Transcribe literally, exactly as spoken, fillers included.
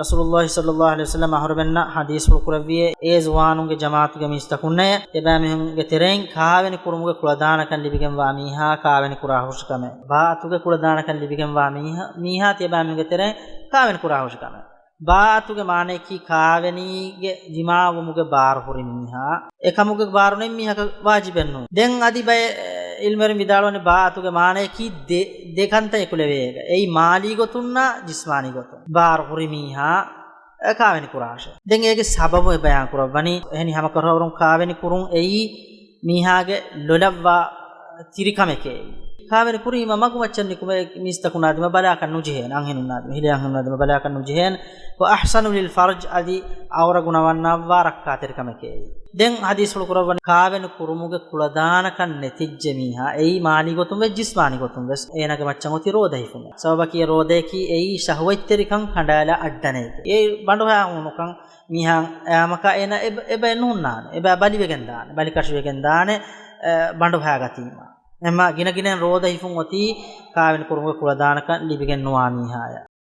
ރަސޫލުﷲ ޞައްލަﷲ ޢަލައިހި ވަސައްލަމަ އަހުރެމެންނަށް ޙަދީޘްފުޅު ކުރެއްވިއޭ، އޭ ޒުވާނުންގެ ޖަމާޢަތުގެ މީސްތަކުންނޭ، އެބައިމީހުންގެ ތެރެއިން ކާވެނި ކުރުމުގެ ކުޅަދާނަކަން ލިބިގެންވާ މީހާ ކާވެނި ކުރާ ހުށިކަމެއް. ބާޢަތުގެ ކުޅަދާނަކަން ލިބިގެންވާ މީހާ، މީހާ ތިޔަބައިމީހުންގެ ތެރެއިން ކާވެނި ކުރާ ހުށިކަމެއް. ބާޢަތުގެ މާނަޔަކީ ކާވެނީގެ ޖިމާވުމުގެ ބާރު ހުރި މީހާ. އެކަމުގެ ބާރު ނެތް މީހަކަށް ވާޖިބެއް ނޫން. ދެން އަދި ބައެއް ޢިލްމުވެރިން ވިދާޅުވަނީ ބާޢަތުގެ މާނަޔަކީ ދެ، ދެ ކަންތައް އެކުލެވޭ. އެއީ މާލީ ގޮތުންނާ ޖިސްމާނީ ގޮތުން. ބާރު ހުރި މީހާ އެ ކާވެނި ކުރާށޭ. ދެން އޭގެ ސަބަބު އެ ބަޔާން ކުރައްވަނީ، އެހެނި ހަމަކަށަވަރުން ކާވެނި ކުރުން އެއީ މީހާގެ ލޮލަށްވާ ތިރިކަމެކޭ. ކާވެނި ކުރީމަ މަގުމައްޗަށް ނިކުމެ މީސްތަކުންނާ ދިމަ ބަލާކަށް ނުޖެހޭނެ، އަންހެނުންނާ ދިމަ، ހިލޭ އަންހެނުންނާ ދިމަ ބަލާކަށް ނުޖެހޭނެ. ވަ އަޙްސަނު ލިލް ފަރްޖް، އަދި އައުރަ ގުނަވަންނައަށްވާ ރައްކާތެރިކަމެކޭ. ދެން ޙަދީޘްފުޅު ކުރައްވަނީ ކާވެނި ކުރުމުގެ ކުޅަދާނަކަން ނެތިއްޖެ މީހާ، އެއީ މާލީ ގޮތުން ވެސް ޖިސްމާނީ ގޮތުން ވެސް އޭނާގެ މައްޗަށް އޮތީ ރޯދަ ހިފުމެއް. ސަބަބަކީ އެ ރޯދަޔަކީ އެއީ ޝަހުވަތްތެރިކަން ކަނޑާލާ އައްޑަނެއް. އެ ބަނޑުހައި ހޫނުކަން މީހާ އައިމަކާ އޭނާ އެބަ، އެބައެއް ނޫންނާނެ. އެބަ ބަލިވެގެން ދާނެ، ބަލިކަށިވެގެން ދާނެ، އެ، ބަނޑުހައިގަތީމަ. އެމަ ގިނަ ގިނައިން ރޯދަ ހިފުން އޮތީ ކާވެނި ކުރުމުގެ ކުޅަދާނަކަން ލިބިގެން ނުވާ މީހާޔަށް.